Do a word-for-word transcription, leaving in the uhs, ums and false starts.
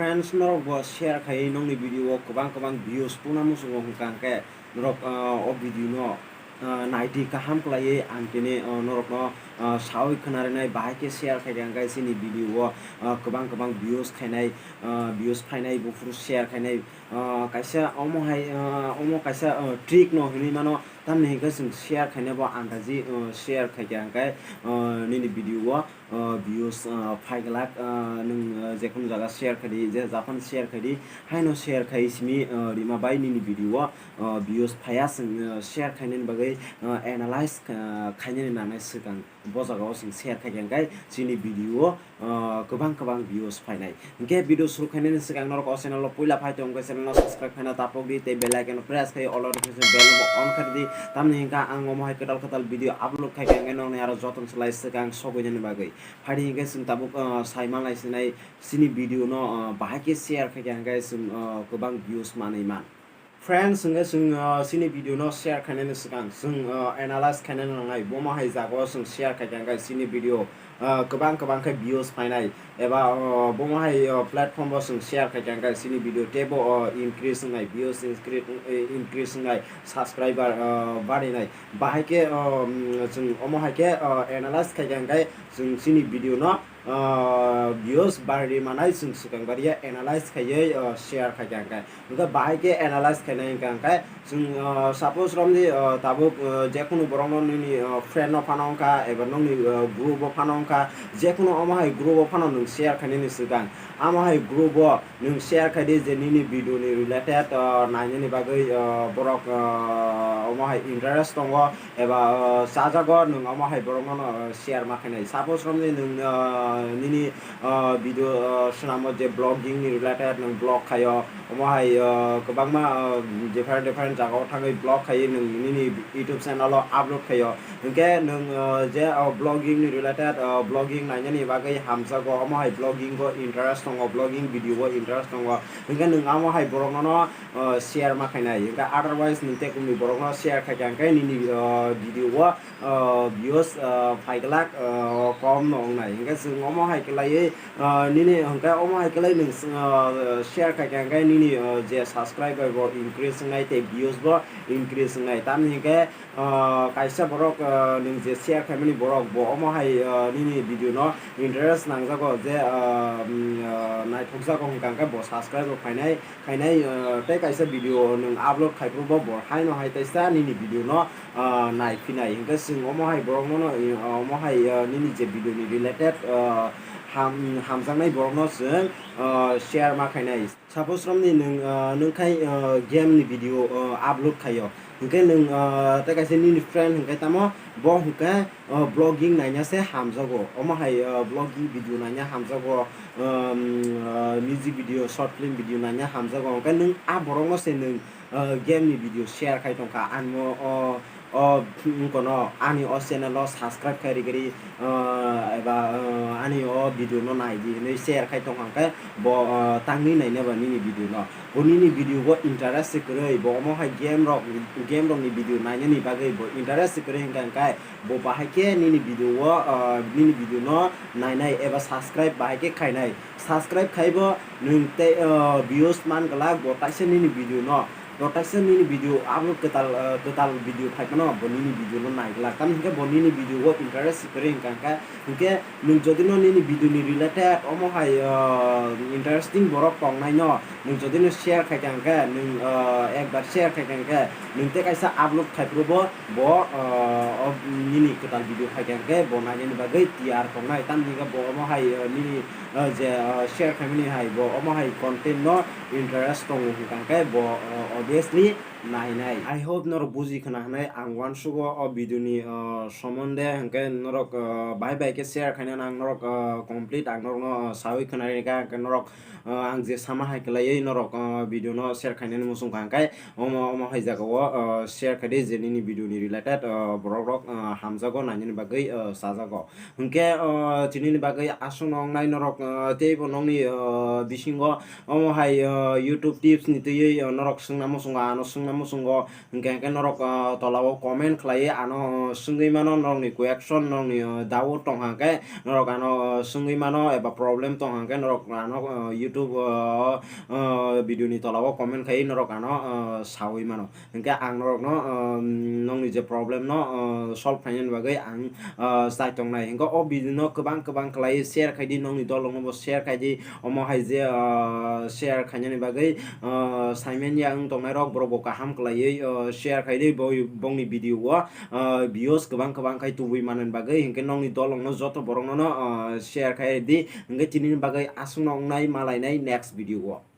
Friends, norok bo share khai nongni video o kwbang kwbang views puna muchungo hwnkha hwnkhe norok, ah, o video no, ah, naidi kaham khlaiwi ang tini, ah, norok no, ah, sawi khwnarinai bahai khe share khai hwnkhe chini video o, ah, kwbang kwbang views khainai, ah, views phainai buphuru share khainai, ah, kaisa omo hai, ah, omo kaisa, ah, trick no hinwi mano tamni hinkhe chwng share khainai bo andaji, ah, share khaikha hwnkhe, ah, nini video o, ah, views, ah, phai glak, ah, nwng, ah, jekhunu jaga share khai di, je japhano share khai di, haino share khai simi, ah, rima bai nini video o, ah, views phaiya, chwng, ah, share khainani bagwi, ah, analyze, ah, khainani nangnai swkang. Bo jaga o chwng share khai khe hwnkhe chini video o, ah, kwbang kwbang views phainai. Hwnkhe video suru khainani swkang norok o channel o puila phai tongkhe channel no subscribe khaina tapok di tei bell icon no press khai all notification bell no on khai di. Tamni hinkhe ang omo hai kwtal kwtal video upload khai khe hwnkhe nokni aro jotono slai swkang sogwi nani bagwi. Phaidi hinkhe chwng tabuk, ah, sai manlai sinai chini video no, ah, bahai khe share khai khe hwnkhe chwng, ah, kwbang views manwi man. Friends, hwnkhe chwng, ah, chini video no share khainani swkang chwng, ah, analyze khainani nangnai bomo hai jaga o chwng share khai khe hwnkhe chini video, ah, kwbang kwbang khe views phainai eba, ah, bomo hai, ah, platform o chwng share khai khe hwnkhe chini video teibo, ah, increase wngnai, views increase, eh, increase wngnai, subscriber, ah, barinai. Bahai khe, um, chwng omo hai khe, uh, analyze khai khe hwnkhe chwng chini video no, uh, views barwi manai chwng swkang bariya analyze khaiwi, uh, share khai khe hwnkhe. Hwnkhe bahai khe analyze khainai hwnkhe hwnkhe chwng, uh, suppose romdi, uh, tabuk, uh, jekhunu borok no nini, uh, friend no phano wngkha eba nongni, uh, group o phano wngkha, jekhunu omo hai group o phano nwng share khainani swkang amo hai group o nwng share khai di je nini video ni related, ah, nainani bagwi, ah, borok, ah, omo hai interest tongo eba, ah, chajago, nwng omo hai borokno, ah, share ma khainai. Suppose romni nwng, ah, nini, ah, video, ah, swnamo je vlogging ni related nwng vlog khaio, omo hai, ah, kwbangma, ah, different different jagao thangwi vlog khaiwi nwng nini YouTube channel o upload khaio. Hwnkhe nwng, uh, je, uh, vlogging ni related, uh, vlogging nainani bagwi hamjago, omo hai vlogging o interest tongo, vlogging video o interest tongo, hwnkhe nwng amo hai borok no, uh, share ma khainai, hwnkhe otherwise nwng tekumni borok no share khai kha hwnkhe nini, uh, video o, uh, views, uh, phai glak, uh, kom no wngnai, hwnkhe chwng omo hai kwlaiwi, uh, nini hwnkhe omo hai kwlai nwng, uh, share khai kha hwnkhe nini, uh, je subscriber bo increase wngnai tei views bo increase wngnai, tamni hwnkhe, ah, kaisa borok, ah, nwng je share khaimani borok bo omo hai, ah, nini video no interest nangjago je, ah, mm, ah, naithokjago hwnkha hwnkhe bo subscribe rok khainai, khainai, ah, tei kaisa video nwng upload khaiphuru bo, bo haino hai teisa nini video no, ah, naiphinai. Hwnkhe chwng omo hai borok no, no, ah, omo hai, ah, nini je video ni related, ah, ham-, hamjaknai borok no chwng, ah, share ma khainai. Suppose romni nwng, ah, nwng khai, ah, game ni video, ah, upload khaio, hwnkhe nwng, ah, tei kaisa nini friend hwnkhe tamo bo hwnkhe, ah, vlogging naina se hamjago, omo hai, ah, vlogging video naina hamjago, um, ah, music video, short film video naina hamjago, hwnkhe nwng a borok no se nwng, ah, game ni video share khai tongkha, ani o, o, o, wngkono ani o channel o subscribe khai rwgwi, ah, eba, ah, ani o video no nai di hinwi share khai tongkha, hwnkhe bo, ah, tangwi naina ba nini video no. Bo nini video o interest se kwrwi, bo omo hai game rok, game rok ni video nainani bagwi bo interest se kwrwi hwnkha hwnkhe bo bahai khe nini video o, ah, nini video no nainai eba subscribe bahai khe khainai. Subscribe khaibo nwng tei, ah, views man glak bo taisa nini video no. Bo taisa nini video upload kwtal, ah, kwtal video phai phano bo nini video no nai glak. Tamni hwnkhe bo nini video o interest se kwrwi hwnkha hwnkhe, hwnkhe nwng jodi no nini video ni related omo hai, ah, interesting borok tongnai no nwng jodi no share khai kha hwnkhe, nwng, ah, ekbar share khai kha hwnkhe, nwng tei kaisa upload khai phuru bo, bo, ah, o nini kwtal video khai kha hwnkhe bo nainani bagwi tiyar tongnai. Tamni hwnkhe bo omo hai, ah, nini, ah, je, ah, share khaimani hai bo omo hai content no interest tongo hwnkha hwnkhe bo, ah, obviously nainai. I hope norok buji khna hwnwi ang uansugo o video ni, ah, somonde, hwnkhe norok, ah, bahai bahai khe share khainani ang norok, ah, complete ang norokno, ah, sawi khwnarikha, hwnkhe norok, ah, ang je sama hai kwlaiwi norok, ah, video no share khainani muchungkha, hwnkhe omo, omo hai jagao, ah, share khaidi je nini video ni related, ah, borok rok, ah, hamjago nainani bagwi, ah, chajago. Hwnkhe, ah, tinini bagwi aswkno wngnai norok, ah, teibo nokni, ah, bisingo omo hai, ah, YouTube tips ni twiwi, ah, norok swngna muchungo, ano swngna muchungo, hwnkhe hwnkhe norok, ah, tola o comment khlaiwi ano, ah, swngwi mano, norokni question, norokni, ah, doubt tong hwnkhe norok ano, ah, swngwi mano, eba problem tong hwnkhe norok ano, ah, YouTube, ah, ah, video ni tola o comment khai norok ano, ah, sawi mano. Hwnkhe ang norokno, ah, nongni je problem no, ah, solve khainani bagwi ang, ah, chai tongnai. Hwnkhe o video no kwbang kwbang khlai share khai di, nongni dolrok no bo share khai di. Omo hai je, ah, share khainani bagwi, ah, saimanya wng tongnai rok, borok bo kaham khlaiwi, ah, share khai di bo-, bongni video o, ah, views kwbang kwbang khai tubui manani bagwi. Hwnkhe nongni dolrok no joto borok no, no, ah, share khai di. Hwnkhe tini ni bagwi aswk no wngnai, malainai next video o.